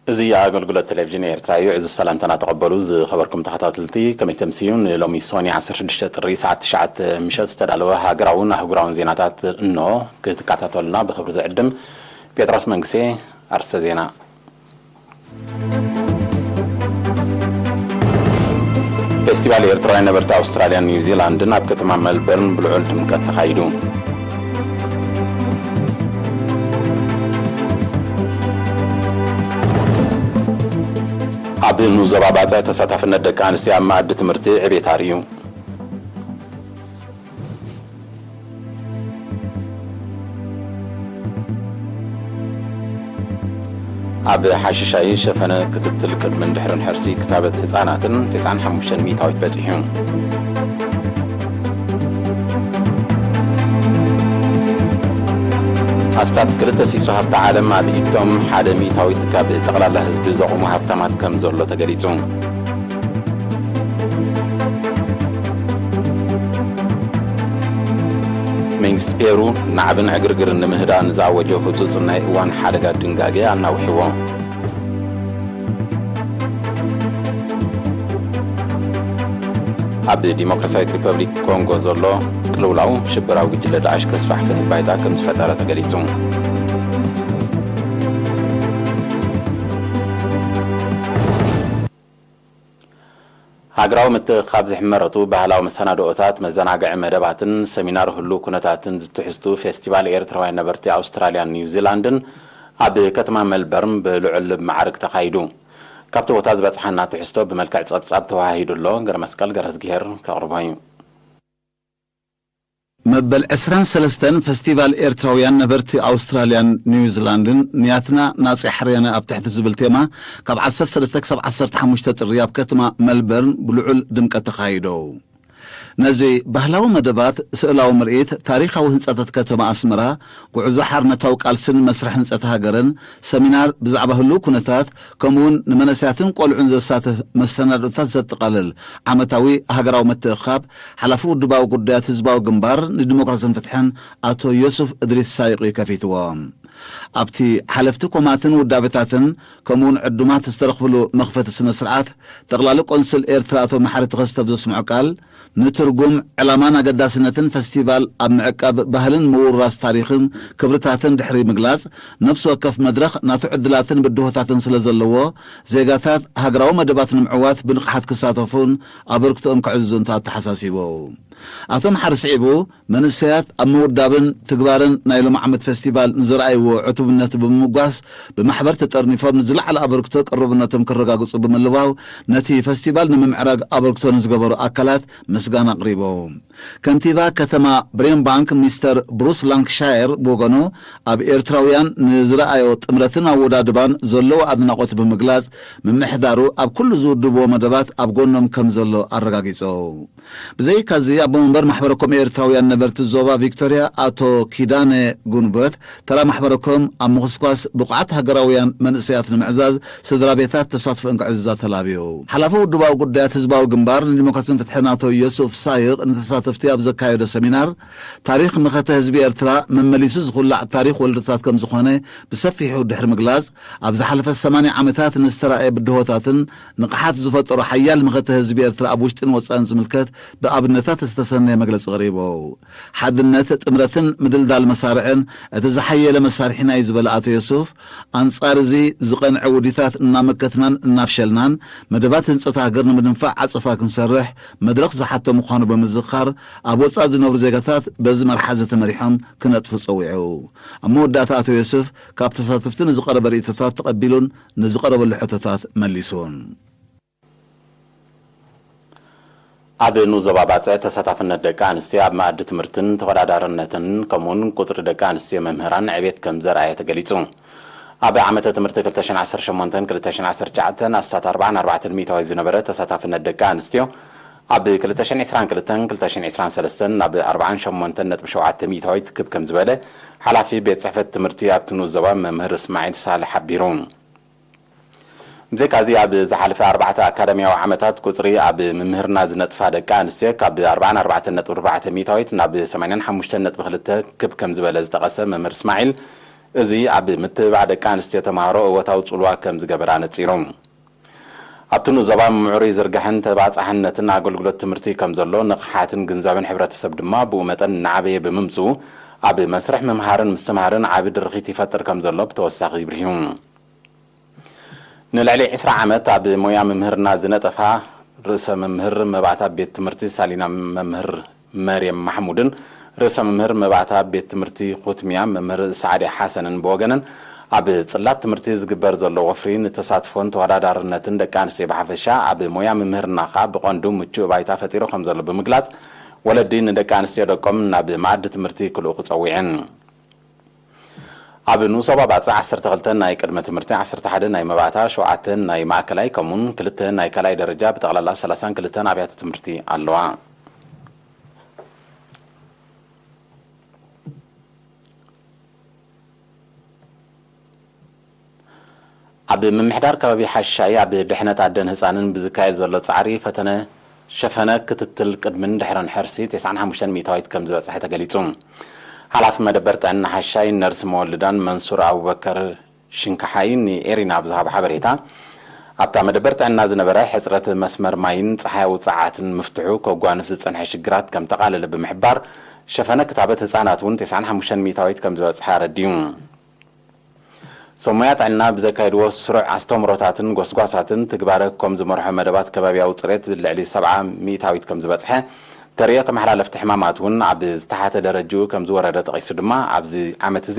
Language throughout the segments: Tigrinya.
እዚ ኣገልግሎት ቴሌቪዥን ኤርትራ እዩ። እዚ ሰላምታና ተቐበሉ። ዝኸበርኩም ተኸታተልቲ፣ ከመይ ተምስዩ? ንሎሚ ሶኒ ዓሰርተ ሽዱሽተ ጥሪ ሰዓት ትሽዓተ ምሸት ዝተዳለወ ሃገራውን ኣህጉራውን ዜናታት እንሆ። ክትከታተሉና ብኽብሪ ዝዕድም ጴጥሮስ መንግሴ። ኣርስተ ዜና። ፌስቲቫል ኤርትራውያን ነበርቲ ኣውስትራልያን ኒውዚላንድን ኣብ ከተማ መልበርን ብልዑል ድምቀት ተኻይዱ። ኣብ ንዞባ ባጽዕ ተሳታፍነት ደቂ ኣንስትዮ ኣብ መኣዲ ትምህርቲ ዕቤት ኣርእዩ። ኣብ ሓሽሻይ ሸፈነ ክትትል ቅድምን ድሕርን ሕርሲ ክታበት ህጻናትን ተስዓን ሓሙሽተን ሚእታዊት በጺሑ። ኣስታት ክልተ ሲሶ ሃብቲ ዓለም ኣብ ኢድቶም ሓደ ሚእታዊት ካብ ጠቕላላ ህዝቢ ዘቑሙ ሃብታማት ከም ዘሎ ተገሊጹ። መንግስቲ ፔሩ ናዕብን ዕግርግርን ንምህዳእ ንዝኣወጆ ህጹጽ ናይ እዋን ሓደጋ ድንጋጌ ኣናውሕዎ። ኣብ ዲሞክራሲያዊት ሪፐብሊክ ኮንጎ ዘሎ ቅልውላው ሽበራዊ ጉጅለ ዳዕሽ ከስፋሕፍሕ ባይታ ከም ዝፈጠረ ተገሊጹ። ሃገራዊ ምትእኽኻብ ዝሕመረቱ ባህላዊ መሰናድኦታት፣ መዘናግዒ መደባትን ሰሚናር ህሉው ኩነታትን ዝትሕዝቱ ፌስቲቫል ኤርትራውያን ነበርቲ ኣውስትራልያን ኒውዚላንድን ኣብ ከተማ ሜልበርን ብልዑል መዓርግ ተኻይዱ። ካብቲ ቦታ ዝበጽሓና ትሕዝቶ ብመልክዕ ጸብጻብ ተወሃሂዱ ኣሎ። ገረመስቀል ገረዝግሄር ከቕርቦ እዩ። መበል ዕስራን ሰለስተን ፈስቲቫል ኤርትራውያን ነበርቲ ኣውስትራልያን ኒውዚላንድን፣ ንያትና ናጺ ሓርያና ኣብ ትሕቲ ዝብል ቴማ፣ ካብ ዓሰርተ ሰለስተ ክሳብ ዓሰርተ ሓሙሽተ ጥሪ ኣብ ከተማ መልበርን ብልዑል ድምቀት ተኻይዶ። ነዚ ባህላዊ መደባት፣ ስእላዊ ምርኢት፣ ታሪኻዊ ህንጻታት ከተማ ኣስመራ፣ ጉዕዞ ሓርነታዊ ቃልስን መስርሕ ህንጸት ሃገርን፣ ሰሚናር ብዛዕባ ህሉው ኩነታት፣ ከምኡውን ንመንእሰያትን ቆልዑን ዘሳትፍ መሰናድኦታት ዘጠቓልል ዓመታዊ ሃገራዊ ምትእኽኻብ፣ ሓላፊ ውድባዊ ጉዳያት ህዝባዊ ግንባር ንዲሞክራስን ፍትሕን ኣቶ ዮሱፍ እድሪስ ሳይቕ እዩ ከፊትዎ። ኣብቲ ሓለፍቲ ኮማትን ውዳቤታትን፣ ከምኡውን ዕዱማት ዝተረኽብሉ መኽፈቲ ስነ ስርዓት፣ ጠቕላሊ ቆንስል ኤርትራ ኣቶ መሓሪ ተኸስተ ብዘስምዖ ቃል፣ ንትርጉም፣ ዕላማን ኣገዳስነትን ፈስቲቫል ኣብ ምዕቃብ ባህልን ምውራስ ታሪኽን ክብርታትን ድሕሪ ምግላጽ፣ ነፍሲ ወከፍ መድረኽ ናቱ ዕድላትን ብድሆታትን ስለ ዘለዎ፣ ዜጋታት ሃገራዊ መደባት ንምዕዋት ብንቕሓት ክሳተፉን ኣበርክቶኦም ከዕዝዙን ኣተሓሳሲቡ። ኣቶ መሓሪ ስዒቡ፣ መንእሰያት ኣብ ምውዳብን ትግባርን ናይ ሎም ዓመት ፈስቲቫል ንዝረኣይዎ ዕቱብነት ብምምጓስ፣ ብማሕበር ተጠርኒፎም ንዝለዓለ ኣበርክቶ ቅርብነቶም ክረጋግጹ ብምልባው፣ ነቲ ፈስቲቫል ንምምዕራግ ኣበርክቶ ንዝገበሩ ኣካላት ምስጋና ኣቕሪቦም። ከንቲባ ከተማ ብሬምባንክ ሚስተር ብሩስ ላንክሻየር ብወገኑ፣ ኣብ ኤርትራውያን ንዝረኣዮ ጥምረትን ኣወዳድባን ዘለዎ ኣድናቖት ብምግላጽ፣ ምምሕዳሩ ኣብ ኩሉ ዝውድብዎ መደባት ኣብ ጎኖም ከም ዘሎ ኣረጋጊጹ። ብዘይካዚ፣ ኣቦ መንበር ማሕበረኮም ኤርትራውያን ነበርቲ ዞባ ቪክቶርያ ኣቶ ኪዳነ ጉንበት፣ ተራ ማሕበረኮም ኣብ ምኹስኳስ ብቑዓት ሃገራውያን መንእሰያት ንምዕዛዝ ስድራ ቤታት ተሳትፎ እንክዕዝዛ ተላብዩ። ሓላፊ ውድባዊ ጉዳያት ህዝባዊ ግንባር ንዲሞክራስን ፍትሕን ኣቶ ዮሱፍ ሳይቕ ንተሳተፍቲ ኣብ ዘካየዶ ሰሚናር፣ ታሪኽ መኸተ ህዝቢ ኤርትራ መመሊሱ ዝኹላዕ ታሪኽ ወለዶታት ከም ዝኾነ ብሰፊሑ ድሕሪ ምግላጽ፣ ኣብ ዝሓለፈ ሰማንያ ዓመታት ንዝተራእየ ብድሆታትን ንቕሓት ዝፈጠሮ ሓያል መኸተ ህዝቢ ኤርትራ ኣብ ውሽጥን ወጻእን ዝምልከት ብኣብነታት ዝተሰነየ መግለጺ ቀሪቡ። ሓድነት፣ ጥምረትን ምድልዳል መሳርዕን እቲ ዝሓየለ መሳርሒና እዩ ዝበለ ኣቶ ዮሱፍ፣ ኣንጻር እዚ ዝቐንዐ ውዲታት እናመከትናን እናፍሸልናን፣ መደባት ህንጸት ሃገር ንምድንፋዕ ዓጸፋ ክንሰርሕ መድረኽ ዝሓቶ ምዃኑ ብምዝኻር፣ ኣብ ወጻኢ ዝነብሩ ዜጋታት በዚ መርሓ እዚ ተመሪሖም ክነጥፉ ጸዊዑ። ኣብ መወዳእታ ኣቶ ዮሱፍ ካብ ተሳተፍቲ ንዝቐረበ ርእይቶታት ተቐቢሉን ንዝቐረበሉ ሕቶታት መሊሱን። ኣብ ንኡስ ዞባ ባጽዕ ተሳታፍነት ደቂ ኣንስትዮ ኣብ መኣዲ ትምህርትን ተወዳዳርነትን ከምኡውን ቁጽሪ ደቂ ኣንስትዮ መምህራን ዕቤት ከም ዘርኣየ ተገሊጹ። ኣብ ዓመተ ትምህርቲ ክልተ ሽሕን ዓሰርተ ሸሞንተን ክልተ ሽሕን ዓሰርተ ትሽዓተን ኣስታት ኣርባዓን ኣርባዕተን ሚእታዊት ዝነበረ ተሳታፍነት ደቂ ኣንስትዮ፣ ኣብ ክልተ ሽሕን ዕስራን ክልተን ክልተ ሽሕን ዕስራን ሰለስተን ናብ ኣርባዓን ሸሞንተን ነጥቢ ሸውዓተ ሚእታዊት ክብ ከም ዝበለ፣ ሓላፊ ቤት ጽሕፈት ትምህርቲ ኣብቲ ንኡስ ዞባ መምህር እስማዒል ሳልሕ ሓቢሩ። ብዘይካዚ፣ ኣብ ዝሓለፈ ኣርባዕተ ኣካዳሚያዊ ዓመታት ቁጽሪ ኣብ ምምህርና ዝነጥፋ ደቂ ኣንስትዮ ካብ ኣርባዓን ኣርባዕተን ነጥቢ ኣርባዕተ ሚእታዊት ናብ ሰማንያን ሓሙሽተን ነጥቢ ክልተ ክብ ከም ዝበለ ዝጠቐሰ መምህር እስማዒል፣ እዚ ኣብ ምትብባዕ ደቂ ኣንስትዮ ተምሃሮ እወታዊ ጽልዋ ከም ዝገበረ ኣነጺሩ። ኣብቲ ንኡስ ዞባ ምዕሩይ ዝርጋሕን ተባጻሕነትን ኣገልግሎት ትምህርቲ ከም ዘሎ ንቕሓትን ግንዛበን ሕብረተሰብ ድማ ብኡ መጠን እናዓበየ ብምምጽኡ፣ ኣብ መስርሕ ምምሃርን ምስትምሃርን ዓቢ ድርኺት ይፈጥር ከም ዘሎ ብተወሳኺ ይብርሂ። ንልዕሊ ዕስራ ዓመት ኣብ ሞያ ምምህርና ዝነጠፋ ርእሰ መምህር መባእታ ቤት ትምህርቲ ሳሊና መምህር መርየም ማሕሙድን ርእሰ መምህር መባእታ ቤት ትምህርቲ ኩትሚያ መምህር ሳዕድያ ሓሰንን ብወገነን፣ ኣብ ጽላት ትምህርቲ ዝግበር ዘሎ ወፍሪ ንተሳትፎን ተወዳዳርነትን ደቂ ኣንስትዮ ብሓፈሻ፣ ኣብ ሞያ ምምህርና ከኣ ብቐንዱ ምቹእ ባይታ ፈጢሩ ከም ዘሎ ብምግላጽ፣ ወለዲ ንደቂ ኣንስትዮ ደቆም ናብ መኣዲ ትምህርቲ ክልእኹ ጸዊዐን። ኣብ ንኡስ ዞባ ባጽዕ ዓሰርተ ክልተ ናይ ቅድመ ትምህርቲ፣ ዓሰርተ ሓደ ናይ መባእታ፣ ሸውዓተ ናይ ማእከላይ፣ ከምኡውን ክልተ ናይ ካልኣይ ደረጃ፣ ብጠቕላላ ሰላሳን ክልተን ኣብያተ ትምህርቲ ኣለዋ። ኣብ ምምሕዳር ከባቢ ሓሻይ ኣብ ድሕነት ኣደን ህጻንን ብዝካየድ ዘሎ ጻዕሪ ፈተነ ሸፈነ ክትትል ቅድምን ድሕረን ሕርሲ ተስዓን ሓሙሽተን ሚእታዊት ከም ዝበጽሐ ተገሊጹ። ሓላፊ መደበር ጥዕና ሓሻይ ነርስ መወልዳን መንሱር ኣቡበከር ሽንካሓይ ንኤሪና ኣብ ዝሃቦ ሓበሬታ፣ ኣብታ መደበር ጥዕና ዝነበረ ሕጽረት መስመር ማይን ጸሓያዊ ጸዓትን ምፍትሑ ከጓንፍ ዝጸንሐ ሽግራት ከም ተቓለለ ብምሕባር፣ ሸፈነ ክታበት ህጻናት እውን ተስዓን ሓሙሽተን ሚእታዊት ከም ዝበጽሐ ኣረዲኡ። ሰብ ሞያ ጥዕና ብዘካየድዎ ስሩዕ ኣስተምህሮታትን ጎስጓሳትን ትግባረ ከም ዝመርሖ መደባት ከባቢያዊ ጽሬት ልዕሊ ሰብዓ ሚእታዊት ከም ዝበጽሐ ተርእዮ ተመሓላለፍቲ ሕማማት እውን ኣብ ዝተሓተ ደረጅኡ ከም ዝወረደ ጠቒሱ ድማ ኣብዚ ዓመት እዚ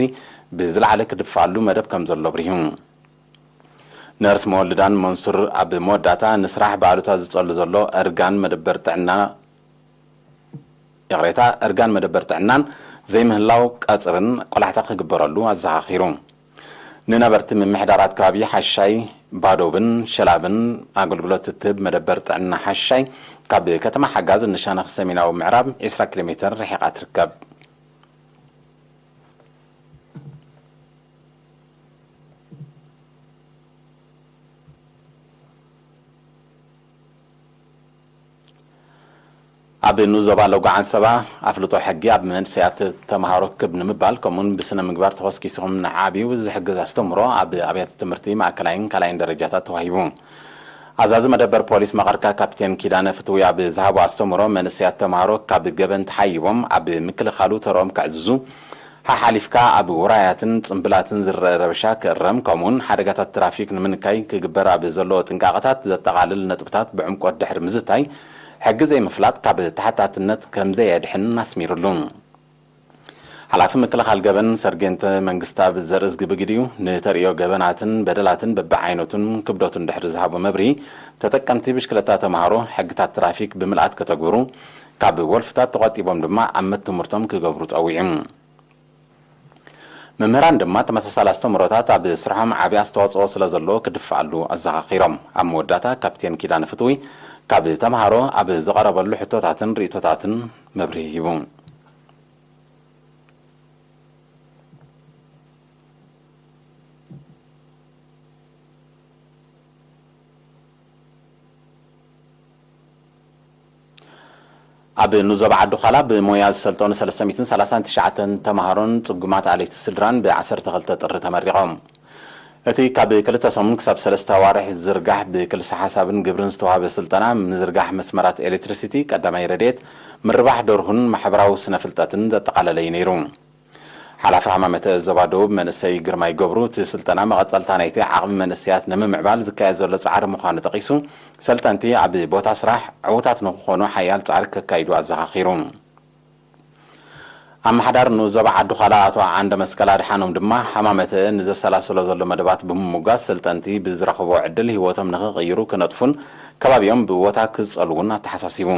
ብዝለዓለ ክድፋኣሉ መደብ ከም ዘሎ ኣብሪሁ። ነርስ መወልዳን መንሱር ኣብ መወዳእታ ንስራሕ ብኣሉታ ዝጸሉ ዘሎ እርጋን መደበር ጥዕና ይቕሬታ፣ እርጋን መደበር ጥዕናን ዘይምህላው ቀጽርን ቆላሕታ ክግበረሉ ኣዘኻኺሩ። ንነበርቲ ምምሕዳራት ከባቢ ሓሻይ ባዶብን ሸላብን ኣገልግሎት እትህብ መደበር ጥዕና ሓሻይ ካብ ከተማ ሓጋዝ ንሻነኽ ሰሜናዊ ምዕራብ ዕስራ ኪሎ ሜተር ርሒቓ ትርከብ። ኣብ ንኡስ ዞባ ሎጎ ዓንሰባ ኣፍልጦ ሕጊ ኣብ መንእሰያት ተምሃሮ ክብ ንምባል ከምኡውን ብስነ ምግባር ተኾስኪስኹም ንዓብዩ ዝሕግዝ ኣስተምህሮ ኣብ ኣብያተ ትምህርቲ ማእከላይን ካልኣይን ደረጃታት ተዋሂቡ። ኣዛዚ መደበር ፖሊስ መቐርካ ካፕቴን ኪዳነ ፍትዊ ኣብ ዝሃቦ ኣስተምህሮ መንእሰያት ተምሃሮ ካብ ገበን ተሓይቦም ኣብ ምክልኻሉ ተርኦም ከዕዝዙ ሓሓሊፍካ ኣብ ውራያትን ጽምብላትን ዝረአ ረብሻ ክእረም፣ ከምኡውን ሓደጋታት ትራፊክ ንምንካይ ክግበር ኣብ ዘለዎ ጥንቃቐታት ዘጠቓልል ነጥብታት ብዕምቆት ድሕሪ ምዝታይ፣ ሕጊ ዘይምፍላጥ ካብ ተሓታትነት ከም ዘየድሕን ኣስሚሩሉ። ሓላፊ ምክልኻል ገበን ሰርጌንተ መንግስታብ ዘርእዝጊ ብግዲኡ፣ ንተርእዮ ገበናትን በደላትን በብዓይነቱን ክብደቱን ድሕሪ ዝሃቦ መብርሂ፣ ተጠቀምቲ ብሽክለታ ተምሃሮ ሕግታት ትራፊክ ብምልኣት ከተግብሩ፣ ካብ ወልፍታት ተቖጢቦም ድማ ኣብ መትምህርቶም ክገብሩ ጸዊዑ። መምህራን ድማ ተመሳሳሊ ኣስተምህሮታት ኣብ ስርሖም ዓቢ ኣስተዋጽኦ ስለ ዘለዎ ክድፍኣሉ ኣዘኻኺሮም። ኣብ መወዳእታ ካፕቴን ኪዳነ ፍትዊ ካብ ተምሃሮ ኣብ ዝቐረበሉ ሕቶታትን ርእይቶታትን መብርሂ ሂቡ። ኣብ ንዞባ ዓዲ ዃላ ብሞያ ዝሰልጠኑ ሰለስተ ሚእትን ሰላሳን ትሽዓተን ተምሃሮን ጽጉማት ኣለይቲ ስድራን ብ ዓሰርተ ክልተ ጥሪ ተመሪቖም። እቲ ካብ ክልተ ሰሙን ክሳብ ሰለስተ ኣዋርሕ ዝርጋሕ ብክልሰ ሓሳብን ግብርን ዝተዋህበ ስልጠና፣ ምዝርጋሕ መስመራት ኤሌክትሪሲቲ፣ ቀዳማይ ረድኤት፣ ምርባሕ ደርሁን ማሕበራዊ ስነ ፍልጠትን ዘጠቓለለ እዩ ነይሩ። ሓላፊ ሃማመተ ዞባ ደቡብ መንእሰይ ግርማይ ገብሩ፣ እቲ ስልጠና መቐጸልታ ናይቲ ዓቕሚ መንእሰያት ንምምዕባል ዝካየድ ዘሎ ጻዕሪ ምዃኑ ጠቒሱ፣ ሰልጠንቲ ኣብ ቦታ ስራሕ ዕዉታት ንክኾኑ ሓያል ጻዕሪ ከካይዱ ኣዘኻኺሩ። ኣመሓዳሪ ንኡስ ዞባ ዓዲ ዃላ ኣቶ ዓንደ መስቀል ኣድሓኖም ድማ፣ ሃማመተ ንዘሰላስሎ ዘሎ መደባት ብምምጓስ፣ ሰልጠንቲ ብዝረኽቦ ዕድል ህይወቶም ንክቕይሩ ክነጥፉን ከባቢኦም ብቦታ ክጸልዉን ኣተሓሳሲቡ።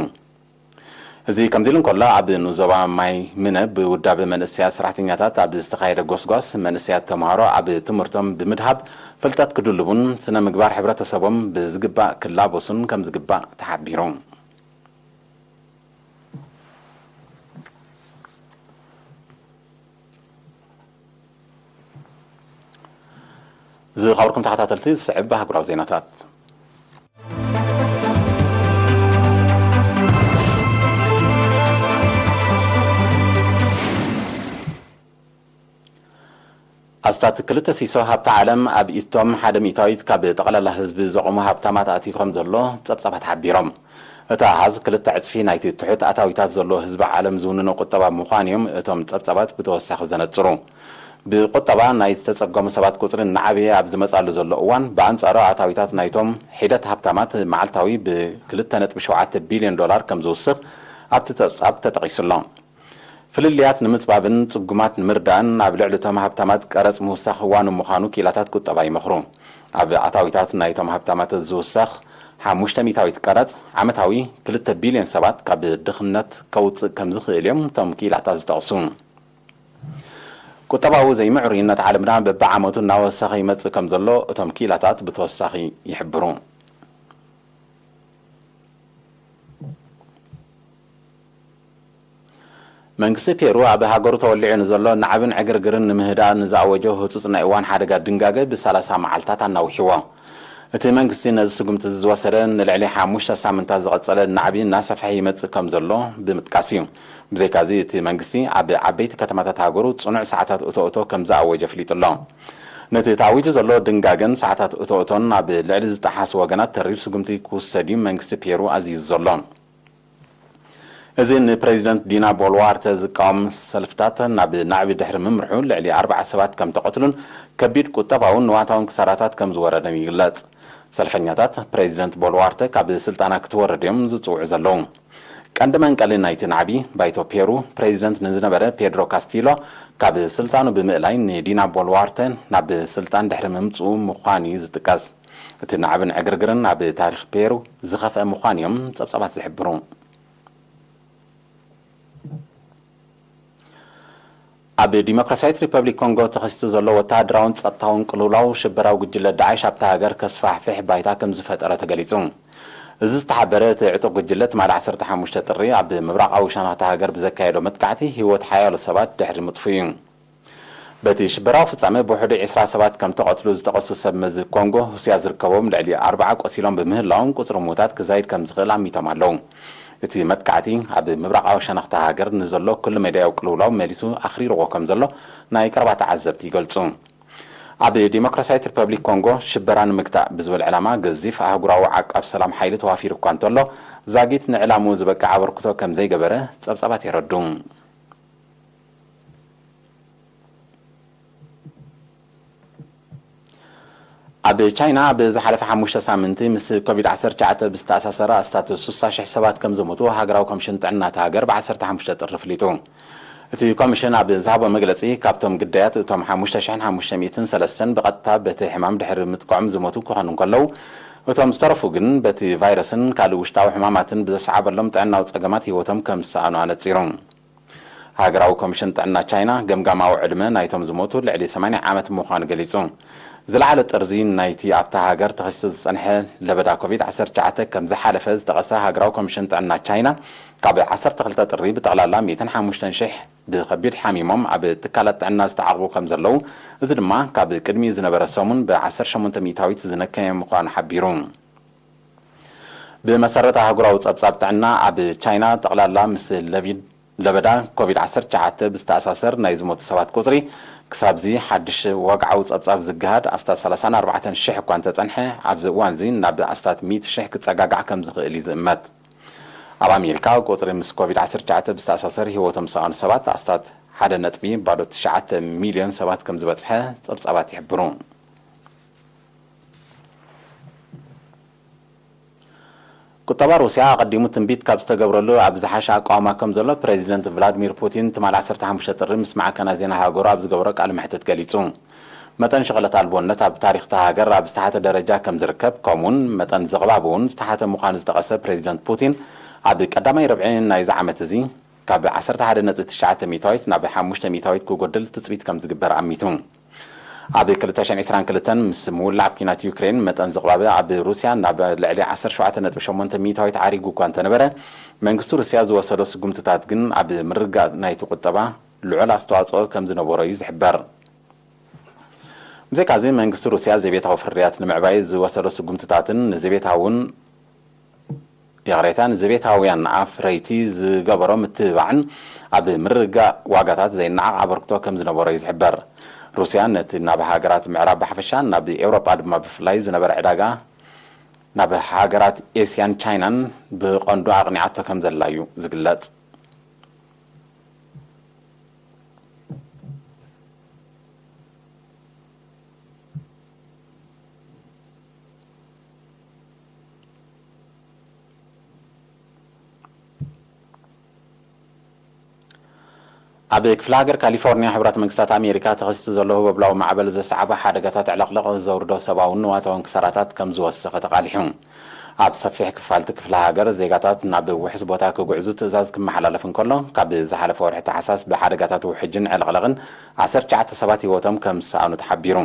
እዚ ከምዚ ኢሉ እንከሎ፣ ኣብ ንኡስ ዞባ ማይ ምነ ብውዳበ መንእሰያት ሰራሕተኛታት ኣብ ዝተኻየደ ጎስጓስ፣ መንእሰያት ተምሃሮ ኣብ ትምህርቶም ብምድሃብ ፍልጠት ክድልቡን ስነ ምግባር ሕብረተሰቦም ብዝግባእ ክላበሱን ከም ዝግባእ ተሓቢሩ። ዝኸበርኩም ተኸታተልቲ፣ ዝስዕብ ኣህጉራዊ ዜናታት። ኣስታት ክልተ ሲሶ ሃብቲ ዓለም ኣብ ኢቶም ሓደ ሚእታዊት ካብ ጠቕላላ ህዝቢ ዘቑሙ ሃብታማት ኣትዩ ከም ዘሎ ጸብጻባት ሓቢሮም። እቲ ኣሃዝ ክልተ ዕጽፊ ናይቲ ትሑት ኣታዊታት ዘሎ ህዝቢ ዓለም ዝውንኖ ቁጠባ ምዃን እዮም እቶም ጸብጻባት ብተወሳኺ ዘነጽሩ። ብቁጠባ ናይ ዝተጸገሙ ሰባት ቁጽሪ እናዓበየ ኣብ ዝመጻሉ ዘሎ እዋን፣ ብኣንጻሩ ኣታዊታት ናይቶም ሒደት ሃብታማት መዓልታዊ ብ ክልተ ነጥቢ ሸውዓተ ቢልዮን ዶላር ከም ዝውስኽ ኣብቲ ጸብጻብ ተጠቒሱ ኣሎ። ፍልልያት ንምጽባብን ጽጉማት ንምርዳእን ኣብ ልዕሊ እቶም ሃብታማት ቀረጽ ምውሳኽ ዋኑ ምዃኑ ክኢላታት ቁጠባ ይመኽሩ። ኣብ ኣታዊታት ናይቶም ሃብታማት ዝውሰኽ ሓሙሽተ ሚእታዊት ቀረጽ፣ ዓመታዊ ክልተ ቢልዮን ሰባት ካብ ድኽነት ከውጽእ ከም ዝኽእል እዮም እቶም ክኢላታት ዝጠቕሱ። ቁጠባዊ ዘይምዕሩይነት ዓለምና በብዓመቱ እናወሰኸ ይመጽእ ከም ዘሎ እቶም ክኢላታት ብተወሳኺ ይሕብሩ። መንግስቲ ፔሩ ኣብ ሃገሩ ተወሊዑ ንዘሎ ናዕብን ዕግርግርን ንምህዳእ ንዝኣወጆ ህጹጽ ናይ እዋን ሓደጋ ድንጋገ ብሰላሳ መዓልታት ኣናዊሕዎ። እቲ መንግስቲ ነዚ ስጉምቲ እዚ ዝወሰደ ንልዕሊ ሓሙሽተ ሳምንታት ዝቐጸለ ናዕቢ እናሰፍሐ ይመጽእ ከም ዘሎ ብምጥቃስ እዩ። ብዘይካዚ እቲ መንግስቲ ኣብ ዓበይቲ ከተማታት ሃገሩ ጽኑዕ ሰዓታት እቶ እቶ ከም ዝኣወጀ ኣፍሊጡ ኣሎ። ነቲ ተኣዊጁ ዘሎ ድንጋገን ሰዓታት እቶ እቶን ኣብ ልዕሊ ዝጠሓሱ ወገናት ተሪር ስጉምቲ ክውሰድ እዩ መንግስቲ ፔሩ ኣዚዙ ዘሎ። እዚ ንፕሬዚደንት ዲና ቦልዋርተ ዝቃወም ሰልፍታት ናብ ናዕቢ ድሕሪ ምምርሑ ልዕሊ ኣርባዓ ሰባት ከም ተቐትሉን ከቢድ ቁጠባውን ንዋታውን ክሳራታት ከም ዝወረደን ይግለጽ። ሰልፈኛታት ፕሬዚደንት ቦልዋርተ ካብ ስልጣና ክትወርድ እዮም ዝጽውዑ ዘለዉ። ቀንዲ መንቀሊ ናይቲ ናዕቢ ባይቶ ፔሩ ፕሬዚደንት ንዝነበረ ፔድሮ ካስቲሎ ካብ ስልጣኑ ብምእላይ ንዲና ቦልዋርተ ናብ ስልጣን ድሕሪ ምምጽኡ ምዃን እዩ ዝጥቀስ። እቲ ናዕብን ዕግርግርን ኣብ ታሪኽ ፔሩ ዝኸፍአ ምዃን እዮም ጸብጻባት ዝሕብሩ። ኣብ ዲሞክራሲያዊት ሪፐብሊክ ኮንጎ ተኸሲቱ ዘሎ ወተሃደራውን ጸጥታውን ቅልውላው ሽበራዊ ጉጅለ ዳዕሽ ኣብታ ሃገር ከስፋሕፍሕ ባይታ ከም ዝፈጠረ ተገሊጹ። እዚ ዝተሓበረ እቲ ዕጡቕ ጉጅለ ትማሊ ዓሰርተ ሓሙሽተ ጥሪ ኣብ ምብራቓዊ ሸነኽቲ ሃገር ብዘካየዶ መጥቃዕቲ ህይወት ሓያሎ ሰባት ድሕሪ ምጥፉ እዩ። በቲ ሽበራዊ ፍጻመ ብውሕዱ ዕስራ ሰባት ከም ተቐትሉ ዝጠቐሱ ሰብ መዚ ኮንጎ፣ ሩስያ ዝርከቦም ልዕሊ ኣርባዓ ቆሲሎም ብምህላዎም ቁጽሪ ምዉታት ክዛይድ ከም ዝኽእል ኣሚቶም ኣለዉ። እቲ መጥቃዕቲ ኣብ ምብራቓዊ ሸነኽቲ ሃገር ንዘሎ ኩሉ መዳያዊ ቅልውላው መሊሱ ኣኽሪርዎ ከም ዘሎ ናይ ቀረባ ተዓዘብቲ ይገልጹ። ኣብ ዲሞክራሲያዊት ሪፐብሊክ ኮንጎ ሽበራ ንምግታእ ብዝብል ዕላማ ገዚፍ ኣህጉራዊ ዓቃብ ሰላም ሓይሊ ተዋፊሩ እኳ እንተሎ፣ ዛጊት ንዕላምኡ ዝበቅዕ ኣበርክቶ ከም ዘይገበረ ጸብጻባት የረዱ። ኣብ ቻይና ኣብ ዝሓለፈ ሓሙሽተ ሳምንቲ ምስ ኮቪድ ዓሰርተ ትሽዓተ ብዝተኣሳሰረ ኣስታት ስሳ ሽሕ ሰባት ከም ዝሞቱ ሃገራዊ ኮሚሽን ጥዕና እታ ሃገር ብ ዓሰርተ ሓሙሽተ ጥሪ ኣፍሊጡ። እቲ ኮሚሽን ኣብ ዝሃቦ መግለጺ፣ ካብቶም ግዳያት እቶም ሓሙሽተ ሽሕን ሓሙሽተ ሚእትን ሰለስተን ብቐጥታ በቲ ሕማም ድሕሪ ምጥቅዖም ዝሞቱ ክኾኑ እንከለዉ፣ እቶም ዝተረፉ ግን በቲ ቫይረስን ካልእ ውሽጣዊ ሕማማትን ብዘሰዓበሎም ጥዕናዊ ጸገማት ህይወቶም ከም ዝሰኣኑ ኣነጺሩ። ሃገራዊ ኮሚሽን ጥዕና ቻይና ገምጋማዊ ዕድመ ናይቶም ዝሞቱ ልዕሊ ሰማንያ ዓመት ምዃኑ ገሊጹ። ዝለዓለ ጥርዚ ናይቲ ኣብታ ሃገር ተኸሲቱ ዝጸንሐ ለበዳ ኮቪድ ዓሰርተ ትሽዓተ ከም ዝሓለፈ ዝጠቐሰ ሃገራዊ ኮሚሽን ጥዕና ቻይና፣ ካብ ዓሰርተ ክልተ ጥሪ ብጠቕላላ ሚእትን ሓሙሽተን ሽሕ ብኸቢድ ሓሚሞም ኣብ ትካላት ጥዕና ዝተዓቕቡ ከም ዘለዉ፣ እዚ ድማ ካብ ቅድሚኡ ዝነበረ ሰሙን ብ ዓሰርተ ሸሞንተ ሚእታዊት ዝነከየ ምዃኑ ሓቢሩ። ብመሰረት ኣህጉራዊ ጸብጻብ ጥዕና፣ ኣብ ቻይና ጠቕላላ ምስ ለቢድ ለበዳ ኮቪድ ዓሰርተ ትሽዓተ ብዝተኣሳሰር ናይ ዝሞቱ ሰባት ቁጽሪ ክሳብዚ ሓድሽ ወግዓዊ ጸብጻብ ዝገሃድ ኣስታት ሰላሳን ኣርባዕተን ሽሕ እኳ እንተጸንሐ፣ ኣብዚ እዋንዚ ናብ ኣስታት ሚእቲ ሽሕ ክጸጋጋዕ ከም ዝኽእል እዩ ዝእመት። ኣብ ኣሜሪካ ቁጽሪ ምስ ኮቪድ ዓሰርተ ትሽዓተ ብዝተኣሳሰር ህይወቶም ዝሰኣኑ ሰባት ኣስታት ሓደ ነጥቢ ባዶ ትሽዓተ ሚልዮን ሰባት ከም ዝበጽሐ ጸብጻባት ይሕብሩ። ቁጠባ ሩስያ ኣቐዲሙ ትንቢት ካብ ዝተገብረሉ ኣብ ዝሓሸ ኣቃውማ ከም ዘሎ ፕሬዚደንት ቭላድሚር ፑቲን ትማሊ ዓሰርተ ሓሙሽተ ጥሪ ምስ ማዕከናት ዜና ሃገሩ ኣብ ዝገበሮ ቃለ መሕትት ገሊጹ። መጠን ሽቕለት ኣልቦነት ኣብ ታሪኽ እታ ሃገር ኣብ ዝተሓተ ደረጃ ከም ዝርከብ፣ ከምኡውን መጠን ዘቕባብ እውን ዝተሓተ ምዃኑ ዝጠቐሰ ፕሬዚደንት ፑቲን፣ ኣብ ቀዳማይ ርብዒ ናይዚ ዓመት እዚ ካብ ዓሰርተ ሓደ ነጥቢ ትሽዓተ ሚእታዊት ናብ ሓሙሽተ ሚእታዊት ክጎድል ትጽቢት ከም ዝግበር ኣሚቱ። ኣብ ክልተ ሽሕን ዕስራን ክልተን ምስ ምውላዕ ኲናት ዩክሬን፣ መጠን ዝቕባበ ኣብ ሩስያ ናብ ልዕሊ ዓሰርተ ሸውዓተ ነጥቢ ሸሞንተ ሚእታዊት ዓሪጉ እኳ እንተነበረ፣ መንግስቲ ሩስያ ዝወሰዶ ስጉምትታት ግን ኣብ ምርግጋእ ናይቲ ቁጠባ ልዑል ኣስተዋጽኦ ከም ዝነበሮ እዩ ዝሕበር። ብዘይካዚ፣ መንግስቲ ሩስያ ዘቤታዊ ፍርያት ንምዕባይ ዝወሰዶ ስጉምትታትን ንዘቤታውን ይቕሬታ፣ ንዘቤታውያን ኣፍረይቲ ዝገበሮ ምትብባዕን ኣብ ምርግጋእ ዋጋታት ዘይነዓቕ ኣበርክቶ ከም ዝነበሮ እዩ ዝሕበር። ሩስያ ነቲ ናብ ሃገራት ምዕራብ ብሓፈሻን ናብ ኤውሮጳ ድማ ብፍላይ ዝነበረ ዕዳጋ ናብ ሃገራት ኤስያን ቻይናን ብቐንዱ ኣቕኒዓቶ ከም ዘላ እዩ ዝግለጽ። ኣብ ክፍለ ሃገር ካሊፎርኒያ ሕቡራት መንግስታት ኣሜሪካ ተኸሲቱ ዘሎ ህቦብላዊ ማዕበል ዘሰዓቦ ሓደጋታት ዕለቕለቕ ዘውርዶ ሰብኣውን ንዋታውን ክሳራታት ከም ዝወሰኸ ተቓሊሑ። ኣብ ሰፊሕ ክፋልቲ ክፍለ ሃገር ዜጋታት ናብ ውሑስ ቦታ ክጉዕዙ ትእዛዝ ክመሓላለፍ እንከሎ፣ ካብ ዝሓለፈ ወርሒ ታሕሳስ ብሓደጋታት ውሕጅን ዕለቕለቕን ዓሰርተ ትሽዓተ ሰባት ህይወቶም ከም ዝሰኣኑ ተሓቢሩ።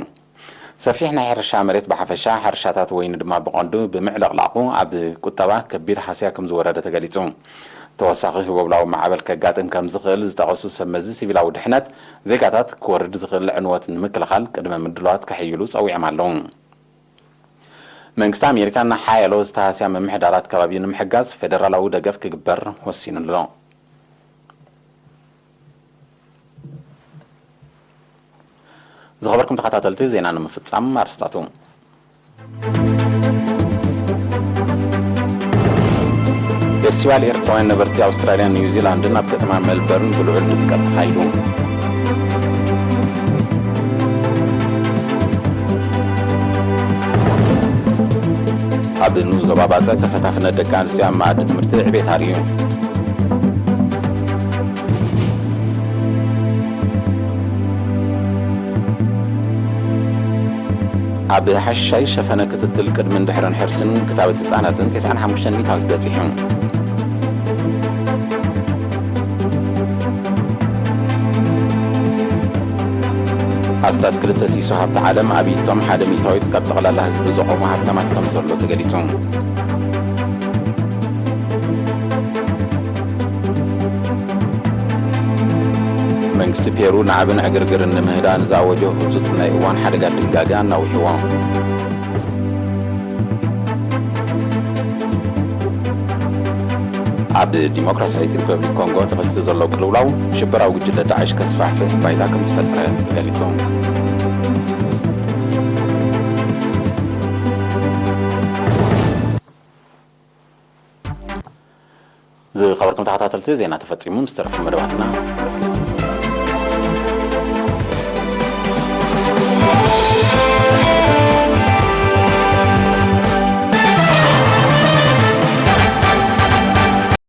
ሰፊሕ ናይ ሕርሻ መሬት ብሓፈሻ፣ ሕርሻታት ወይኒ ድማ ብቐንዱ ብምዕልቕላቑ ኣብ ቁጠባ ከቢድ ሃስያ ከም ዝወረደ ተገሊጹ። ተወሳኺ ህቦብላዊ ማዕበል ከጋጥም ከም ዝኽእል ዝጠቐሱ ሰብ መዚ ሲቪላዊ ድሕነት፣ ዜጋታት ክወርድ ዝኽእል ዕንወት ንምክልኻል ቅድመ ምድላዋት ከሕይሉ ጸዊዖም ኣለዉ። መንግስቲ ኣሜሪካ ንሓያሎ ዝተሃስያ ምምሕዳራት ከባቢ ንምሕጋዝ ፌደራላዊ ደገፍ ክግበር ወሲኑ ኣሎ። ዝኸበርኩም ተኸታተልቲ፣ ዜና ንምፍጻም ኣርስታቱ። ፌስቲቫል ኤርትራውያን ነበርቲ ኣውስትራልያን ኒውዚላንድን ኣብ ከተማ ሜልበርን ብልዑል ድምቀት ተኻይዱ። ኣብ ንኡስ ዞባ ባጽዕ ተሳታፍነት ደቂ ኣንስትዮ ኣብ መኣዲ ትምህርቲ ዕቤት ኣርእዩ። ኣብ ሓሻይ ሸፈነ ክትትል ቅድምን ድሕርን ሕርስን ክታበት ህጻናትን ተስዓን ሓሙሽተን ሚእታዊት በጺሑ። ኣስታት ክልተ ሲሶ ሃብቲ ዓለም ኣብ ኢቶም ሓደ ሚእታዊት ካብ ጠቕላላ ህዝቢ ዘቖሙ ሃብታማት ከም ዘሎ ተገሊጹ። መንግስቲ ፔሩ ናዕብን ዕግርግርን ንምህዳእ ንዝኣወጆ ህጹጽ ናይ እዋን ሓደጋ ድንጋገ ኣናዊሕዎ። ኣብ ዲሞክራሲያዊት ሪፐብሊክ ኮንጎ ተኸሲቱ ዘሎ ቅልውላው ሽበራዊ ጉጅለ ዳዕሽ ከስፋሕፍሕ ባይታ ከም ዝፈጠረ ተገሊጹ። ዝኸበርኩም ተኸታተልቲ፣ ዜና ተፈጺሙ። ምስ ተረፉ መደባትና